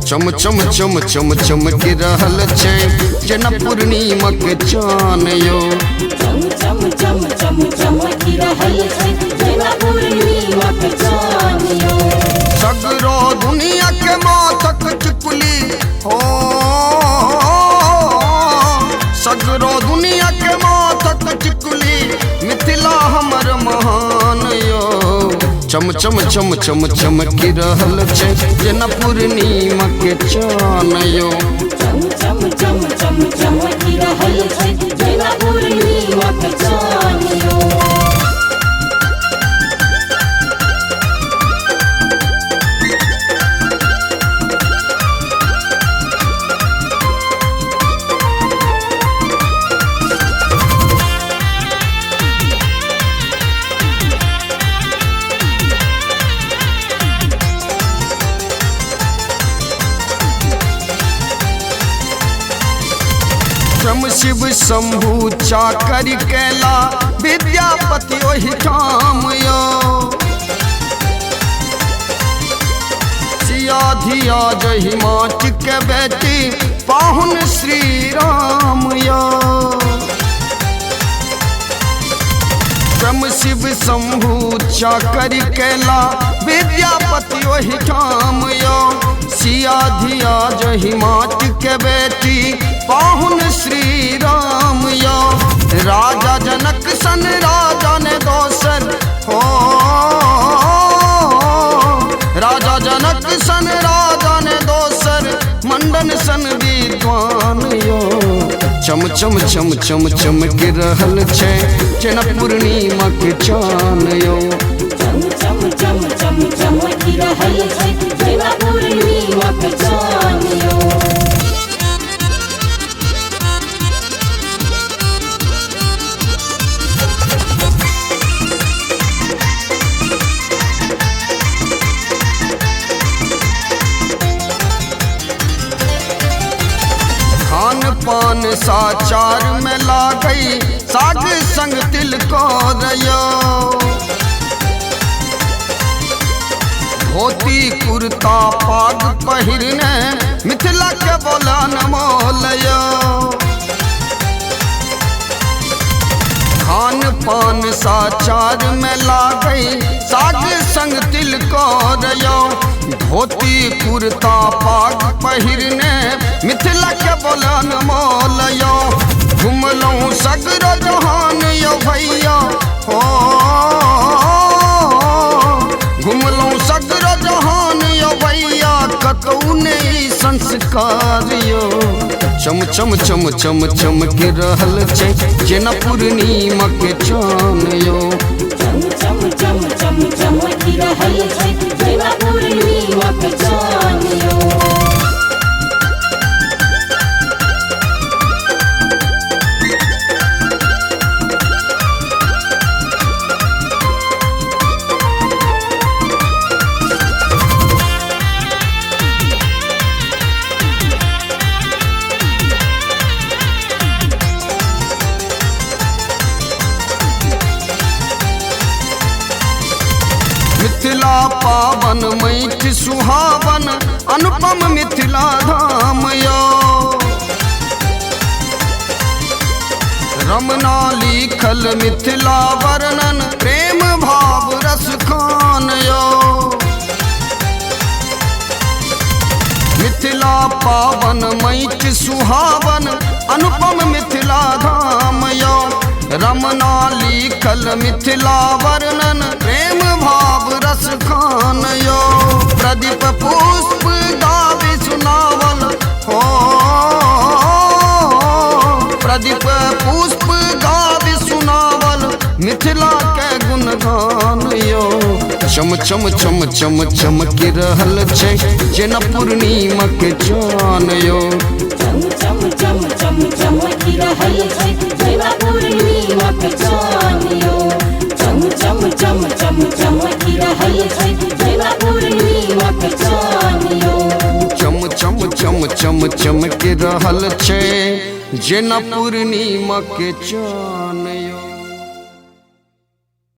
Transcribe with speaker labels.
Speaker 1: चम चम चम चम चमकि रहल छै जेना पूर्णिमा के चान यो।
Speaker 2: चम चम चम चम चमकि रहल छै जेना पूर्णिमा के चान यो।
Speaker 1: सगरो दुनिया के माथक चुकुली हो, सगरो दुनिया के माथक चुकुली मिथिला हमर महान यो। चम चम चम चम चमकि रहल छै जेना पूर्णिमा के चान यो।
Speaker 2: चम चम चम चम चमकि रहल छै जेना पूर्णिमा के चान यो।
Speaker 1: ब्रह्म शिव शंभु चाकर कैला विद्यापति ओहि ठाम यो। सिया धिया जहि माट के बेटी पाहुन श्री राम यो। ब्रह्म शिव शंभु चाकर कैला विद्यापति ओहि ठाम यो। सिया धिया जहि माट के बेटी पाहुन श्री राम यो। राजा जनक सन राजा ने दोसर हो, राजा जनक सन राजा ने दोसर मंडन सन विद्वान यो। चम चम चम चम चमकि रहल छै जेना पूर्णिमा के चान यो।
Speaker 2: चम चम चम चम चमकि रहल छै जेना पूर्णिमा के चान यो।
Speaker 1: खान पान साचार में लागई साग संग तिल यो। धोती कुर्ता पाग पहिरने मिथिला के बोलन मोल यो। खान पान साचार में लागई साग संग तिल यो। धोती कुर्ता पाग पहिरने मिथिला के बोलन मोल यो। घुमलहुँ सगरो जहान यो भैया हो, घुमलहुँ सगरो जहान यो भैया कतहु नहि संस्कार यो। चम चम चम चम चमकि रहल छै जेना पूर्णिमा के चान यो।
Speaker 2: चम चम चम चम चमकि रहल छै जेना पूर्णिमा के चान यो।
Speaker 1: मिथिला पावन मैठ सुहावन अनुपम मिथिला धाम यो। रमना लिखल मिथिला वर्णन प्रेम भाव रस खान यो। मिथिला पावन मैठ सुहावन अनुपम मिथिला धाम यो। रमना लिखल मिथिला वर्णन प्रेम भाव रस खान यो। प्रदीप पुष्प गावि सुनावल हो, प्रदीप पुष्प गावि सुनावल मिथिला के गुणगान यो। चम चम चम चम चमकि रहल छै जेना पूर्णिमा के चान यो।
Speaker 2: चम चम चम चम चमकि रहल छै जेना पूर्णिमा के चान यो। चम चम चम चम चमकि रहल छै जेना पूर्णिमा के चान यो।
Speaker 1: चम चम चम चम चमकि रहल छै जेना पूर्णिमा के चान।